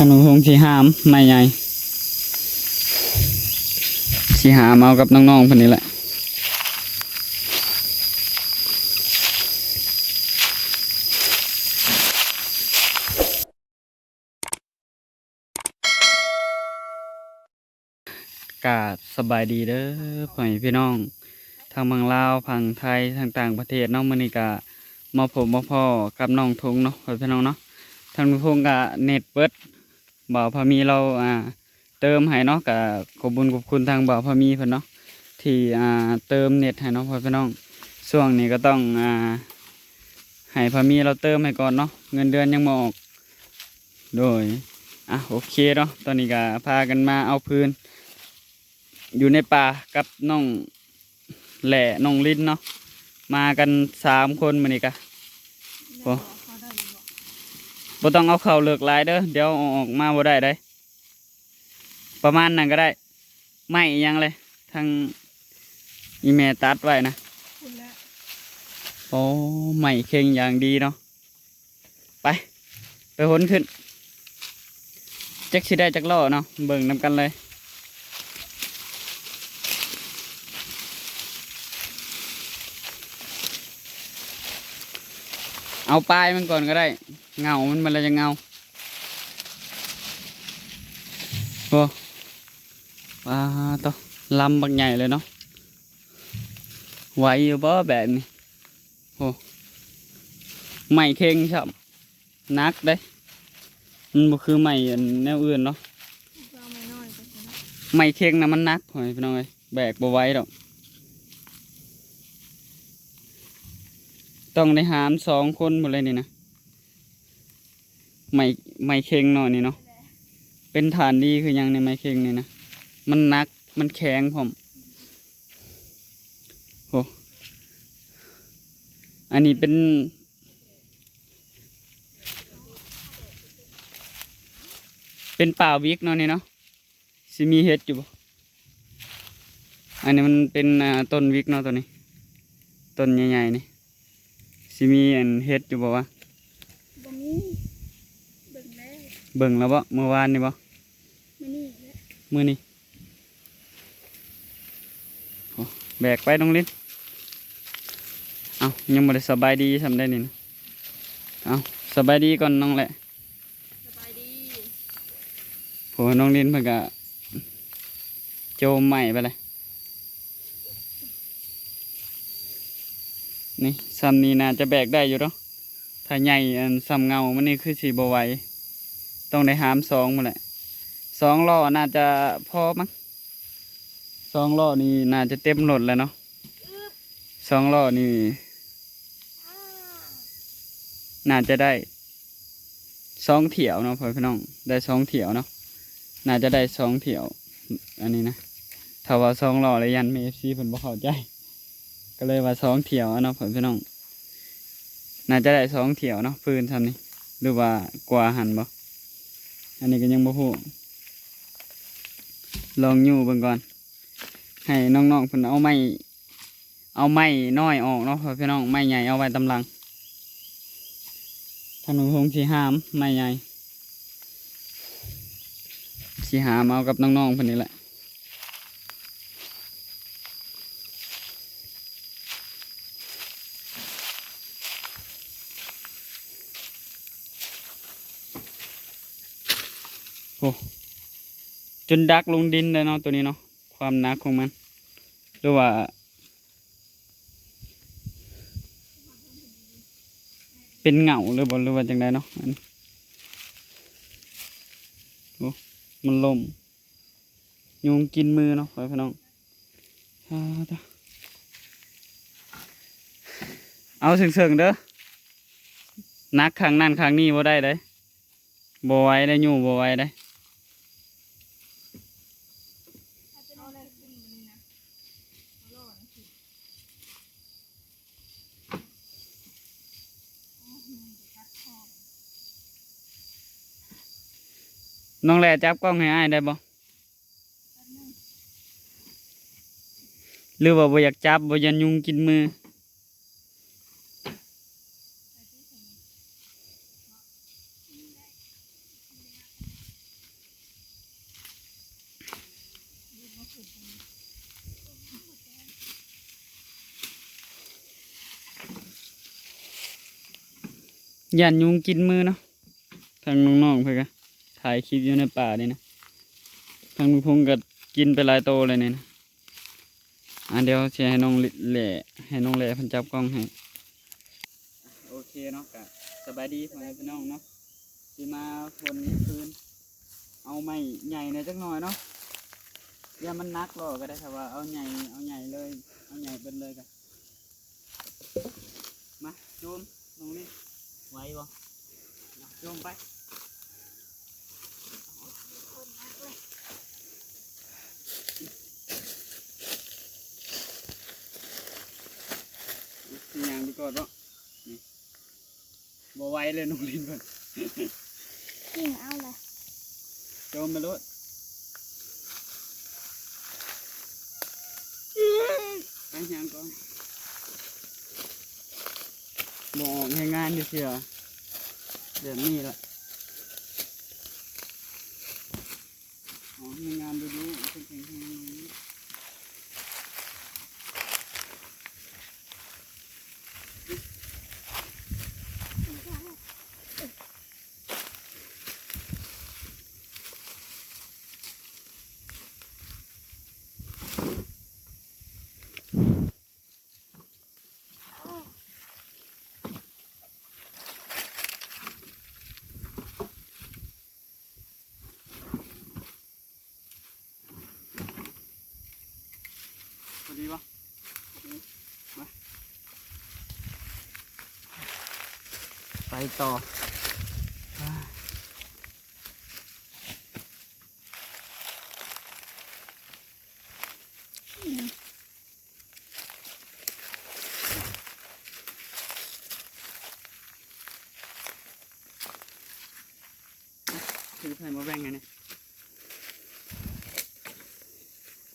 ທາງລຸງພົງຊິຫາມໄມ້ໃຫຍ່ ຊິຫາມເອົາກັບນ້ອງໆເພິ່ນນີ້ແຫຼະ. ກາບສະບາຍດີເດີພໍ່ແມ່ພີ່ນ້ອງ ທັງຝັ່ງລາວ ຝັ່ງໄທ ທັງຕ່າງປະເທດເນາະ. ມື້ນີ້ກະມາພົບມາພໍ້ກັບນ້ອງທົງເນາະ ພໍ່ແມ່ພີ່ນ້ອງເນາະ. ທາງລຸງທົງກະເນັດເບິດ ບ່າວພາມີລາວ ອ່າ ເຕີມໃຫ້ເນາະ. ກະຂອບບຸນຂອບຄຸນທາງບ່າວພາມີເພິ່ນເນາະ ທີ່ ອ່າ ເຕີມເນັດໃຫ້ເນາະ ພໍ່ແມ່ພີ່ນ້ອງ. ຊ່ວງນີ້ກະຕ້ອງ ອ່າ ໃຫ້ພາມີລາວເຕີມໃຫ້ກ່ອນເນາະ ເງິນເດືອນຍັງບໍ່ອອກ. ໂດຍ ອ່ະ ໂອເຄເນາະ. ຕອນນີ້ກະພາກັນມາເອົາຟືນຢູ່ໃນປ່າກັບນ້ອງແຫຼ້ ນ້ອງລິນເນາະ. ມາກັນສາມຄົນມື້ນີ້ກະ ໂອ້ ບໍ່ຕ້ອງເອົາເຂົ້າເລິກຫຼາຍເດີ ດຽວເອົາອອກມາບໍ່ໄດ້ໃດ. ປະມານນັ້ນກະໄດ້. ໄມ້ອີ່ຫຍັງເລີຍ ທາງອີ່ແມ່ຕັດໄວ້ນະ. ໂອ້ ໄມ້ເຄັ່ງຢ່າງດີເນາະ. ໄປ ໄປຫົນຂຶ້ນ ຈັກຊິໄດ້ຈັກລໍ້ເນາະ ເບິ່ງນຳກັນເລີຍ. ເອົາປາຍມັນກ່ອນກະໄດ້ ເຫງົ້າມັນ ມັນລະຈະເຫງົ້າ. ໂອ້ ປາໂຕ ລຳບັກໃຫຍ່ເລີຍເນາະ. ໄຫວຢູ່ບໍ່ແບບນີ້? ໂອ້ ໄມ້ເຄັ່ງຊ້ຳ ໜັກເດ້ ມັນບໍ່ຄືໄມ້ອັນແນວອື່ນເນາະ. ໄມ້ເຄັ່ງນະມັນໜັກ ພໍ່ແມ່ພີ່ນ້ອງເອີຍ ແບກບໍ່ໄຫວດອກ. ຕ້ອງໄດ້ຫາມສອງຄົນພຸ້ນແຫຼະນີ້ນະ. ໄມ້ ໄມ້ເຄັ່ງເນາະນີ້ເນາະ ເປັນຖານດີຄືຫຍັງໃນໄມ້ເຄັ່ງນີ້ນະ ມັນໜັກ ມັນແຂງພ້ອມ. ໂອ້ ອັນນີ້ເປັນ ເປັນປ່າວິກເນາະນີ້ເນາະ. ຊິມີເຫັດຢູ່ບໍ່? ອັນນີ້ມັນເປັນ ອ່າ ຕົ້ນວິກເນາະ ໂຕນີ້ ຕົ້ນໃຫຍ່ໆນີ້ ຊິມີອັນເຫັດຢູ່ບໍ່ວະ? ບໍ່ມີ ເບິ່ງແລ້ວ ເບິ່ງແລ້ວບໍ່? ມື້ວານນີ້ບໍ່? ມື້ນີ້ແຫຼະ ມື້ນີ້. ໂອ້ ແບກໄປນ້ອງລິນ. ເອົ້າ ຍັງບໍ່ໄດ້ສະບາຍດີຊ້ຳໄດ໋ນີ້ນະ. ເອົ້າ ສະບາຍດີກ່ອນນ້ອງແຫຼະ. ສະບາຍດີ. ໂຫ ນ້ອງລິນເພິ່ນກະໂຈມໄມ້ໄປເລີຍ. ນີ້ ຊ່ຳນີ້ໜ້າຈະແບກໄດ້ຢູ່ເນາະ ຖ້າໃຫຍ່ອັນຊ່ຳເຫງົ້າມັນນີ້ຄືຊິບໍ່ໄຫວ ຕ້ອງໄດ້ຫາມສອງພຸ້ນແຫຼະ. ສອງລໍ້ໜ້າຈະພໍມັ້ງ ສອງລໍ້ນີ້ໜ້າຈະເຕັມລົດແລ້ວເນາະ. ສອງລໍ້ນີ້ໜ້າຈະໄດ້ສອງຖ້ຽວເນາະ ພໍ່ແມ່ພີ່ນ້ອງ ໄດ້ສອງຖ້ຽວເນາະ ໜ້າຈະໄດ້ສອງຖ້ຽວ. ອັນນີ້ນະ ຖ້າວ່າສອງລໍ້ແລ້ວຢ້ານແມ່ເອັຟຊີເພິ່ນບໍ່ເຂົ້າໃຈ ກະເລີຍວ່າສອງຖ້ຽວເນາະ ພໍ່ແມ່ພີ່ນ້ອງ ໜ້າຈະໄດ້ສອງຖ້ຽວເນາະ ຟືນຊ່ຳນີ້ ຫຼືວ່າກວ່າຫັ້ນບໍ່ ອັນນີ້ກະຍັງບໍ່ຮູ້ ລອງຍູ້ເບິ່ງກ່ອນ. ໃຫ້ນ້ອງໆເພິ່ນເອົາໄມ້ ເອົາໄມ້ນ້ອຍອອກເນາະ ພໍ່ແມ່ພີ່ນ້ອງ ໄມ້ໃຫຍ່ເອົາໄວ້ຕຳຫຼັງ. ທາງລຸງທົງຊິຫາມໄມ້ໃຫຍ່ ຊິຫາມເອົາກັບນ້ອງໆເພິ່ນນີ້ແຫຼະ. ໂອ້ ຈົນດັກລົງດິນເລີຍເນາະ ໂຕນີ້ເນາະ ຄວາມໜັກຂອງມັນ ຫຼືວ່າເປັນເຫງົ້າຫຼືບໍ່ ຫຼືວ່າຈັ່ງໃດເນາະ. ອັນ ໂອ້ ມັນລົ້ມ ຍຸງກິນມືເນາະ ພໍ່ແມ່ພີ່ນ້ອງ. ອາ ເອົາເຊິ່ງໆເດີ ໜັກຂ້າງນັ້ນຂ້າງນີ້ບໍ່ໄດ້ເດ້ ບໍ່ໄຫວໄດ໋ ຍູ້ບໍ່ໄຫວໄດ໋. ນ້ອງແຫຼ້ຈັບກ້ອງໃຫ້ອ້າຍໄດ້ບໍ່? ຫຼືວ່າບໍ່ຢາກຈັບ ບໍ່ ຢ້ານຍຸງກິນມື? ໂອ້ ຢ້ານຍຸງກິນມືເນາະ. ທາງນ້ອງໆເພິ່ນກະຖ່າຍຄລິບຢູ່ໃນປ່ານີ້ນະ. ທາງລຸງພົງກະກິນໄປຫຼາຍໂຕແລ້ວນີ້ນະ. ອ່າ ດຽວຊິໃຫ້ນ້ອງແຫຼ້ ໃຫ້ນ້ອງແຫຼ້ເພິ່ນຈັບກ້ອງໃຫ້. ໂອເຄເນາະ ກະສະບາຍດີພໍ່ແມ່ພີ່ນ້ອງເນາະ. ຊິມາຄົນຄືນ ເອົາໄມ້ໃຫຍ່ແດ່ຈັກໜ່ອຍເນາະ. ຢ່າມັນໜັກຫຼໍ່ກະໄດ້ ຖ້າວ່າເອົາໃຫຍ່ ເອົາໃຫຍ່ເລີຍ ເອົາໃຫຍ່ເບິດເລີຍກະ ມາ ໂຈມ ນ້ອງລິນ ໄຫວບໍ່? ໂຈມໄປ. ຍ່າງໄປກ່ອນເນາະ. ນີ້ ບໍ່ໄຫວເລີຍນ້ອງລິນເພິ່ນ. ກິນເອົາລະ ໂຈມໄປໂລດ. ໄປຍ່າງກ່ອນ. ບໍ່ອອກແຮງງານເທື່ອ ແບບນີ້ລະ. ອອກແຮງງານດຸໆ ເພິ່ນແຂງແຮງ. ພໍດີບໍ່? ມາ ໄປຕໍ່. ຖືໄປມາແບ່ງໃຫ້ແດ່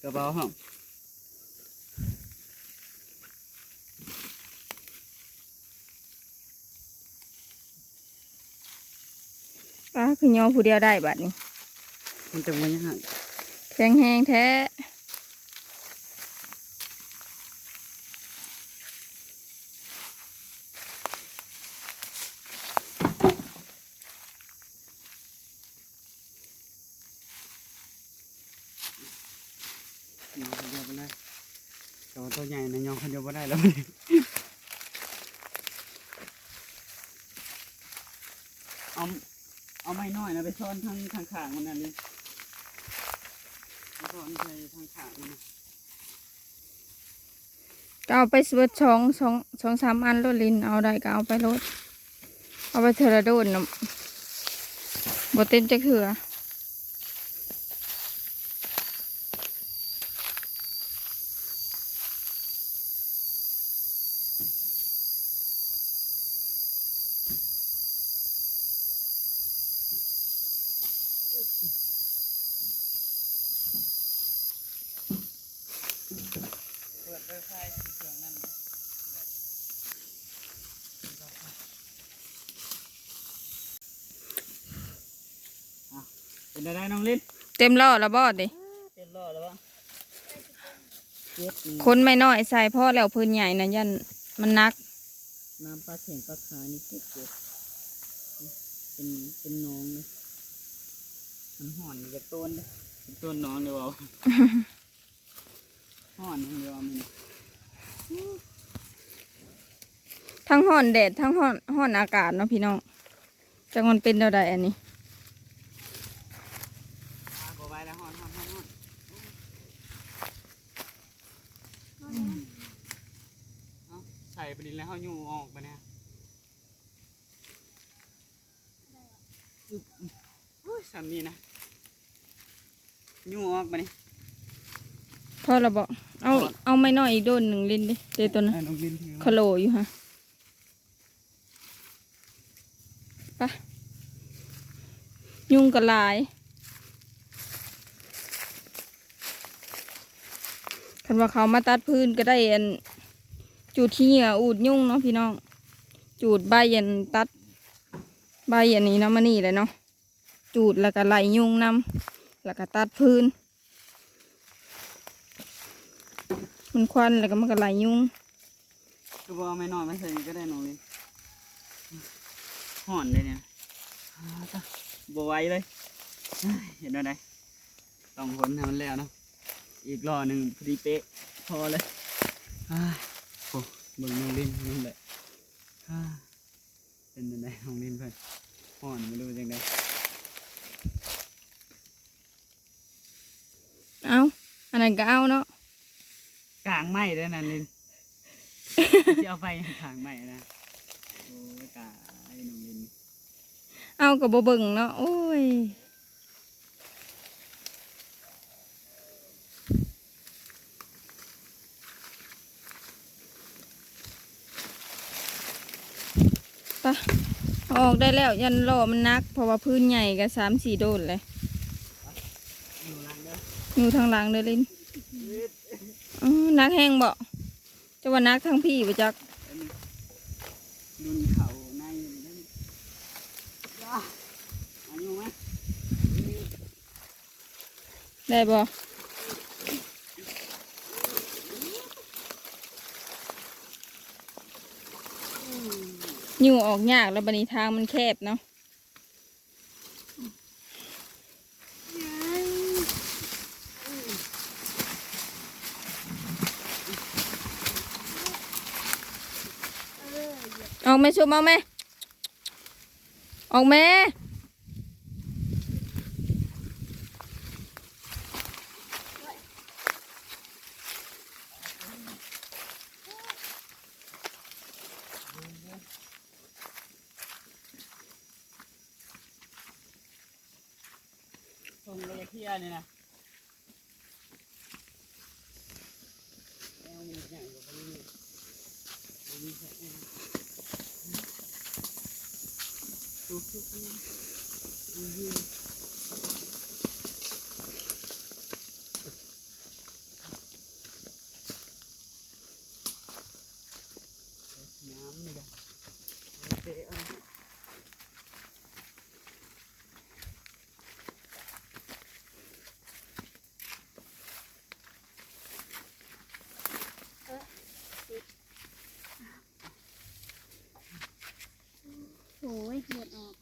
ກະເປົາພ້ອມ. ປ້າ ຄືຍໍຜູ້ດຽວໄດ້ບາດນີ້ ມັນຈັ່ງບໍ່ຍາກ ແຂງແຮງແທ້. ຍໍຄົນດຽວໄປເລີຍ ແຕ່ວ່າໂຕໃຫຍ່ນະ ຍໍຄົນດຽວບໍ່ໄດ້ແລ້ວ. ເອົາ ເອົາໄມ້ນ້ອຍນະໄປຊ້ອນທາງ ທາງຂ້າງມັນນັ້ນເລີຍ ໄປຊ້ອນໃສ່ທາງຂ້າງມັນນະ. ກະເອົາໄປເບິດສອງ ສອງ ສອງສາມອັນໂລດລິນ ເອົາໄດ້ກະເອົາໄປໂລດ ເອົາໄປເທື່ອລະໂດນນະ ບໍ່ເຕັມຈັກເທື່ອ. ເປີດເລີຍ ໄຟເຄື່ອງນັ້ນ ອ່ະ ເປັນໄດ໋ນ້ອງລິນ? ເຕັມລໍ້ແລ້ວບໍ່ນີ້? ເຕັມລໍ້ແລ້ວບໍ່? ເຈັບນີ້ ຂົນໄມ້ນ້ອຍໃສ່ພໍແລ້ວ ພື້ນໃຫຍ່ນະ ຢ້ານມັນໜັກ. ນ້ຳປາແຂ້ງປາຂານີ້ເຈັບໆ ເປັນ ເປັນໜອງເລີຍ. ມັນຮ້ອນຢູ່ຈັກຕົ້ນເດ້ ເປັນຕົ້ນໜອງເດ້ເວົ້າ. ຮ້ອນແຮງເດວ່າມື້ນີ້ ທັງຮ້ອນແດດ ທັງຮ້ອນ ຮ້ອນອາກາດເນາະພີ່ນ້ອງ. ຈັກມັນເປັນແນວໃດອັນນີ້. ອ່າ ບໍ່ໄຫວແລ້ວ ຮ້ອນ ຮ້ອນ ຮ້ອນ ຮ້ອນ. ເອົາ ໃສ່ໄປນີ້ແລ້ວເຮົາຍູ້ອອກບາດນີ້. ອຶບ ໂອ້ຍ ສ່ຳນີ້ນະ ຍູ້ອອກບາດນີ້. ພໍແລ້ວບໍ່? ເອົາ ພໍ ເອົາໄມ້ນ້ອຍອີກໂດນໜຶ່ງຫຼິ້ນເດ້ ເດໂຕນັ້ນ ເອີ ນ້ອງຫຼິ້ນຖື ຄາໂລຢູ່ຫັ້ນ. ໄປ ຍຸງກໍຫຼາຍ. ຄັນວ່າເຂົາມາຕັດຟືນກໍໄດ້ ອັນ ຈູດຂີ້ເຫຍື້ອອູດຍຸງເນາະພີ່ນ້ອງ. ຈູດໃບ ອັນ ຕັດໃບອັນນີ້ນຳ ມານີ້ແຫຼະເນາະ. ຈູດແລ້ວກໍໄລ່ຍຸງນຳ ແລ້ວກໍຕັດຟືນ. ມັນຄວັນແລ້ວກໍມັນກໍໄລ່ຍຸງ. ຄືບໍ່ເອົາໄມ້ນ້ອຍມາໃສ່ນີ້ກໍໄດ້ນ້ອງລິນ. ຮ້ອນເດ້ນີ້ ອາ ຕາ ບໍ່ໄຫວເລີຍ. ເຮັດແນວໃດ ຕ້ອງຫົນໃຫ້ມັນແລ້ວເນາະ. ອີກລໍ້ໜຶ່ງພໍດີເປະ ພໍເລີຍ. ອາ ໂອ້ ເບິ່ງນ້ອງລິນນັ້ນແຫຼະ. ອາ ເປັນຈັ່ງໃດນ້ອງລິນເພິ່ນ ຮ້ອນບໍ່ຮູ້ຈັ່ງໃດ. ເອົາ ອັນນັ້ນກໍເອົາເນາະ. ກາງໄມ້ເດ້ນັ້ນລິນ ຊິເອົາໄປຫຍັງກາງໄມ້ນະ. ໂອ້ຍ ຕາຍ ນ້ອງລິນ ເອົາກໍບໍ່ເບິ່ງເນາະ. ໂອ້ຍ ໄປ ເອົາອອກໄດ້ແລ້ວ ຢ້ານລໍ້ມັນໜັກ ເພາະວ່າພື້ນໃຫຍ່ກໍສາມສີ່ໂດນເລີຍ. ຢູ່ທາງຫຼັງເດີລິນ. ເອີ ໜັກແຮງບໍ? ຈະວ່າໜັກທາງພີ້ບໍ່ຈັກ. ລຸ້ນເຂົ້າໃນນີ້ ອາຍຸມາ ໄດ້ບໍ່? ຍູ້ອອກຍາກແລ້ວ ບັດນີ້ທາງມັນແຄບເນາະ. ອອກແມ່ ຊຸມ ອອກແມ່ ອອກແມ່. ສົ່ງເລເຄຍນີ້ນະ. ໂອ້ຍ ເລືອດອອກ.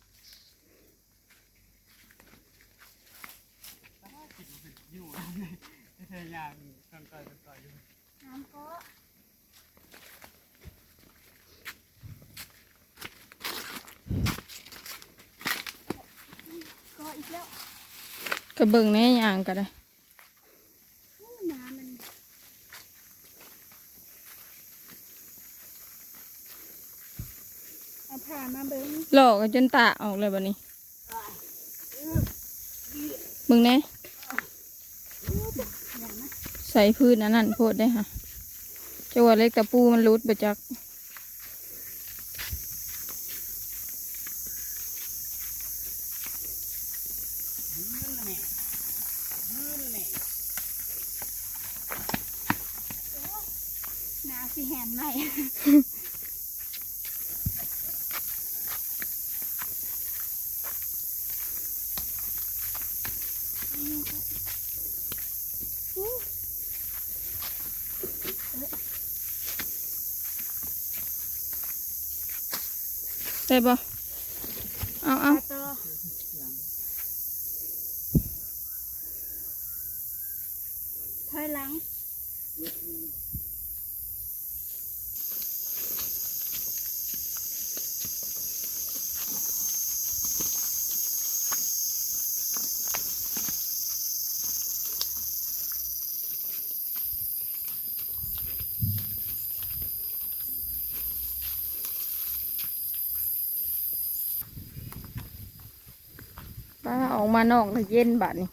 ຢູ່ ເທຍາງ ກ່ອຍໆ ກ່ອຍໆ ຢູ່ ນ້ຳເກາະ ເກາະອີກແລ້ວ. ກະເບິ່ງແນ່ ຍ່າງກະໄດ້. ໂອ້ ໜາມັນ ເອົາຜ້າມາເບິ່ງ ຫຼອກເອົາຈົນຕາອອກເລີຍບັດນີ້. ເບິ່ງແນ່ ໃສ່ພື້ນອັນນັ້ນໂພດເດ້ຫະ ເຈົ້າວ່າເຫຼັກຕະປູມັນຫຼຸດບໍ່ຈັກ. ໜາວຊິແຫນໃໝ່. ໄດ້ບໍ່? ເອົາ ເອົາ ຖອຍຫຼັງ. ປ້າ ອອກມານອກລະເຢັນບາດນີ້.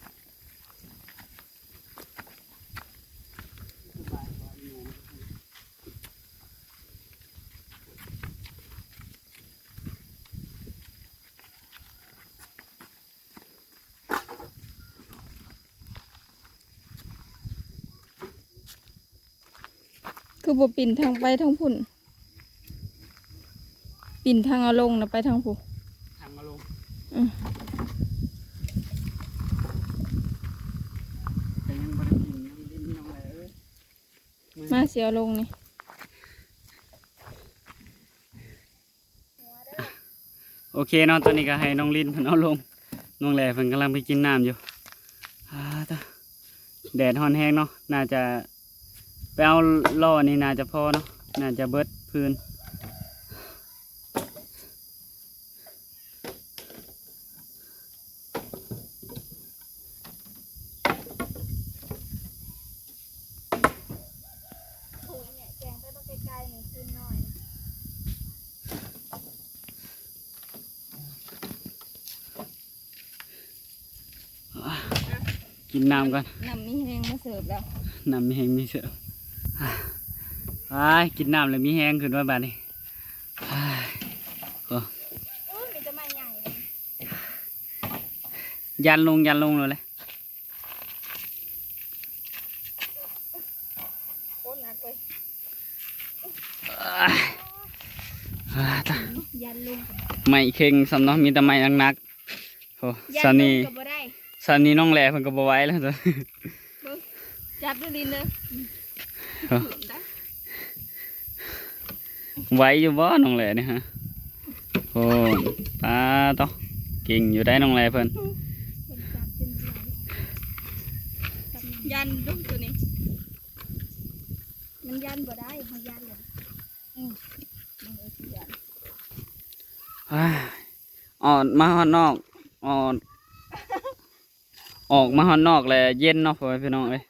ຄືບໍ່ປິ່ນທາງໄປທາງພຸ້ນ? ປິ່ນທາງເອົາລົງນະ ໄປທາງພຸ້ນ ທາງເອົາລົງ. ອື ແຕ່ຍັງບໍ່ໄດ້ກິນ ຍັງບໍ່ໄດ້ກິນ ນ້ອງເອີຍ. ມາ ຊິເອົາລົງນີ້. ໂອ້ ອເຄເນາະ ຕອນນີ້ກໍໃຫ້ນ້ອງລິນເພິ່ນເອົາລົງ ນ້ອງແຫຼເພິ່ນກຳລັງໄປກິນນ້ຳຢູ່. ອາ ຕາ ແດດຮ້ອນແຮງເນາະ ໜ້າຈະ ໄປເອົາລໍ້ນີ້ໜ້າຈະພໍເນາະ ໜ້າຈະເບິດພື້ນ. ກິນນ້ຳກ່ອນ ນ້ຳມີແຮງມາເສີບແລ້ວ ນ້ຳມີແຮງມີເສີບ. ໄປ ກິນນ້ຳແລ້ວມີແຮງຂຶ້ນວ່າບາດນີ້. ໂອ້ ໂອ້ ມີແຕ່ໄມ້ໃຫຍ່ເລີຍ ຢ້ານລົງ ຢ້ານລົງໂລດເລີຍ. ໂອ້ ໜັກເວີຍ ອາ ຕາ ຢ້ານລົງ ໄມ້ເຄັ່ງຊ້ຳເນາະ ມີແຕ່ໄມ້ໜັກໆ. ໂອ້ ຢ້ານລົງ ຊາວນີ້ ກໍບໍ່ໄດ້ ຊາວນີ້ນ້ອງແຫຼເພິ່ນກໍບໍ່ໄຫວແລ້ວ. ເບິ່ງ ຈັບດູລິນເດີ ໂອ້ ໄຫວຢູ່ບໍ່ນ້ອງແຫຼນີ້ຮະ? ໂອ້ ປາໂຕ ເກັ່ງຢູ່ໄດ໋ນ້ອງແຫຼເພິ່ນ ຢ້ານດຸໂຕນີ້ ມັນຢ້ານບໍ່ໄດ້ ເຮົາຢ້ານເລີຍ. ອືມ ມັນເອີຊິຢ້ານ ອອກມາຮອດນອກ ອອກ ອອກມາຮອດນອກແລ້ວເຢັນເນາະ ພໍ່ແມ່ພີ່ນ້ອງເອີຍ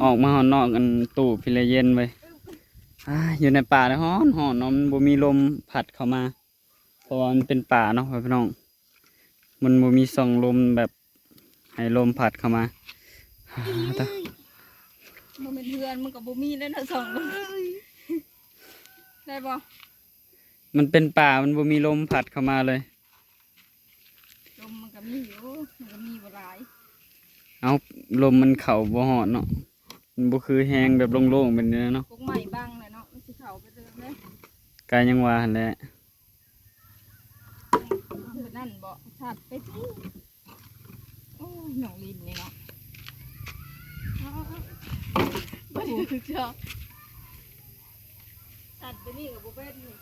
ອອກມາຮອດນອກອັນຕູບພີ້ແຫຼະເຢັນເວີຍ. ອາ ຢູ່ໃນປ່າແລ້ວຮ້ອນໆເນາະ ມັນບໍ່ມີລົມພັດເຂົ້າມາ ເພາະວ່າມັນເປັນປ່າເນາະ ພໍ່ແມ່ພີ່ນ້ອງ ມັນບໍ່ມີຊ່ອງລົມແບບໃຫ້ລົມພັດເຂົ້າມາ. ອາ ຕາ ບໍ່ແມ່ນເຮືອນ ມັນກໍບໍ່ມີແລ້ວເນາະ ຊ່ອງລົມ ໄດ້ບໍ່? ມັນເປັນປ່າ ມັນບໍ່ມີລົມພັດເຂົ້າມາເລີຍ. ລົມມັນກໍມີຢູ່ ມັນກໍມີບໍ່ຫຼາຍ. ເອົ້າ ລົມມັນເຂົ້າບໍ່ຮອດເນາະ ມັນບໍ່ຄືແຮງແບບໂລ່ງໆແບບນີ້ເນາະ ກົກໄມ້ບັງແຫຼະເນາະ ມັນຊິເຂົ້າໄປເລີຍເລີຍ ກໍຍັງວ່າຫັ້ນແຫຼະ. ເອີ ນັ້ນເບາະ ສັດໄປຕິ. ໂອ້ຍ ນ້ອງລິນນີ້ເນາະ ເອົາໆໆ ບໍ່ຖືກຈອກ ສັດໄປນີ້ກໍບໍ່ເປັນນີ້.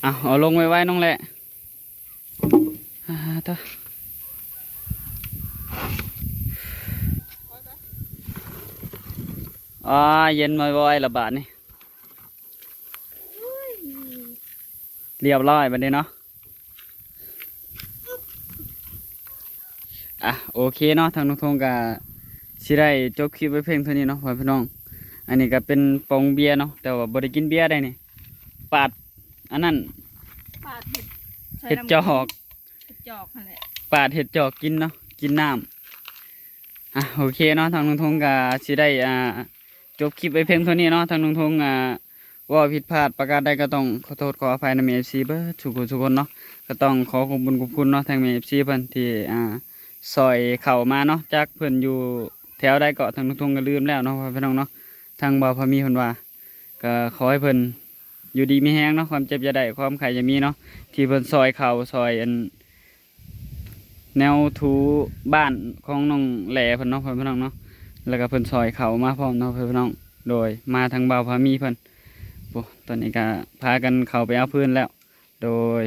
ເອົາ ເອົາລົງໄວໆນ້ອງແຫຼະ. ອາ ຕາ ອາ ເຢັນວອຍໆລະບາດນີ້ ລຽບຮ້ອຍບາດນີ້ເນາະ. ອາ ໂອເຄເນາະ ທາງນ້ອງທົງກະຊິໄດ້ຈົບຄລິບໄວ້ພຽງເທົ່ານີ້ເນາະ ພໍ່ແມ່ພີ່ນ້ອງ. ອັນນີ້ກະເປັນປອງເບຍເນາະ ແຕ່ວ່າບໍ່ໄດ້ກິນເບຍໄດ໋ນີ້ ປາດອັນນັ້ນ ປາດເຫັດ ເຫັດຈອກ ເຫັດຈອກຫັ້ນແຫຼະ ປາດເຫັດຈອກກິນເນາະ ກິນນ້ຳ. ອາ ໂອເຄເນາະ ທາງນ້ອງທົງກະຊິໄດ້ ອ່າ ຈົບຄລິບໄວ້ພຽງເທົ່ານີ້ເນາະ ທາງນ້ອງທົງ ອ່າ ເວົ້າຜິດພາດປະການໃດກໍຕ້ອງຂໍໂທດຂໍອະໄພນຳ ເອັຟຊີ ເບິດທຸກຄົນເນາະ. ກໍຕ້ອງຂໍຂອບຄຸນຂອບຄຸນເນາະ ທາງແມ່ ເອັຟຊີ ເພິ່ນທີ່ ອ່າ ຊ່ອຍເຂົ້າມາເນາະ ຈັກເພິ່ນຢູ່ແຖວໃດເກາະ ທາງນ້ອງທົງກໍລືມແລ້ວເນາະ ພໍ່ແມ່ພີ່ນ້ອງເນາະ. ທາງບ່າວພາມີເພິ່ນວ່າ ກໍຂໍໃຫ້ເພິ່ນຢູ່ດີມີແຮງເນາະ ຄວາມເຈັບຢ່າໄດ້ ຄວາມໄຂ້ຢ່າມີເນາະ ທີ່ເພິ່ນຊ່ອຍເຂົ້າຊ່ອຍອັນ ແນວຖູບ້ານຂອງນ້ອງແຫຼເພິ່ນເນາະ ພໍ່ແມ່ພີ່ນ້ອງເນາະ. ແລ້ວກໍເພິ່ນຊ່ອຍເຂົ້າມາພ້ອມເນາະ ພໍ່ແມ່ພີ່ນ້ອງ. ໂດຍ ມາທາງບ່າວພາມີເພິ່ນ ໂອ້ ຕອນນີ້ກໍພາກັນເຂົ້າໄປເອົາຟືນແລ້ວ. ໂດຍ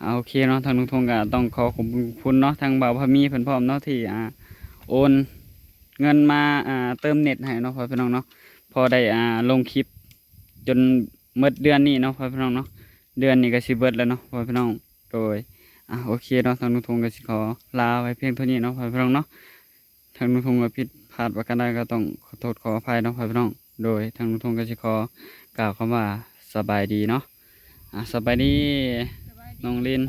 ເອົາ ໂອເຄເນາະ ທາງນ້ອງທົງກໍຕ້ອງຂໍຂອບຄຸນເນາະ ທາງບ່າວພາມີເພິ່ນພ້ອມເນາະ ທີ່ ອ່າ ໂອນເງິນມາ ອ່າ ເຕີມເນັດໃຫ້ເນາະ ພໍ່ແມ່ພີ່ນ້ອງເນາະ. ພໍໄດ້ ອ່າ ລົງຄລິບຈົນໝົດເດືອນນີ້ເນາະ ພໍ່ແມ່ພີ່ນ້ອງເນາະ. ເດືອນນີ້ກໍຊິເບິດແລ້ວເນາະ ພໍ່ແມ່ພີ່ນ້ອງ. ໂດຍ ອາ ໂອເຄເນາະ ທາງນ້ອງທົງກໍຊິຂໍລາໄວ້ພຽງເທົ່ານີ້ເນາະ ພໍ່ແມ່ພີ່ນ້ອງເນາະ. ທາງນ້ອງທົງກໍຜິດພາດປະການໃດກໍຕ້ອງຂໍໂທດຂໍອະໄພເນາະ ພໍ່ແມ່ພີ່ນ້ອງ. ໂດຍ ທາງນ້ອງທົງກໍຊິຂໍກ່າວຄຳວ່າສະບາຍດີເນາະ. ອາ ສະບາຍດີ ສະບາຍດີ ນ້ອງລິນ.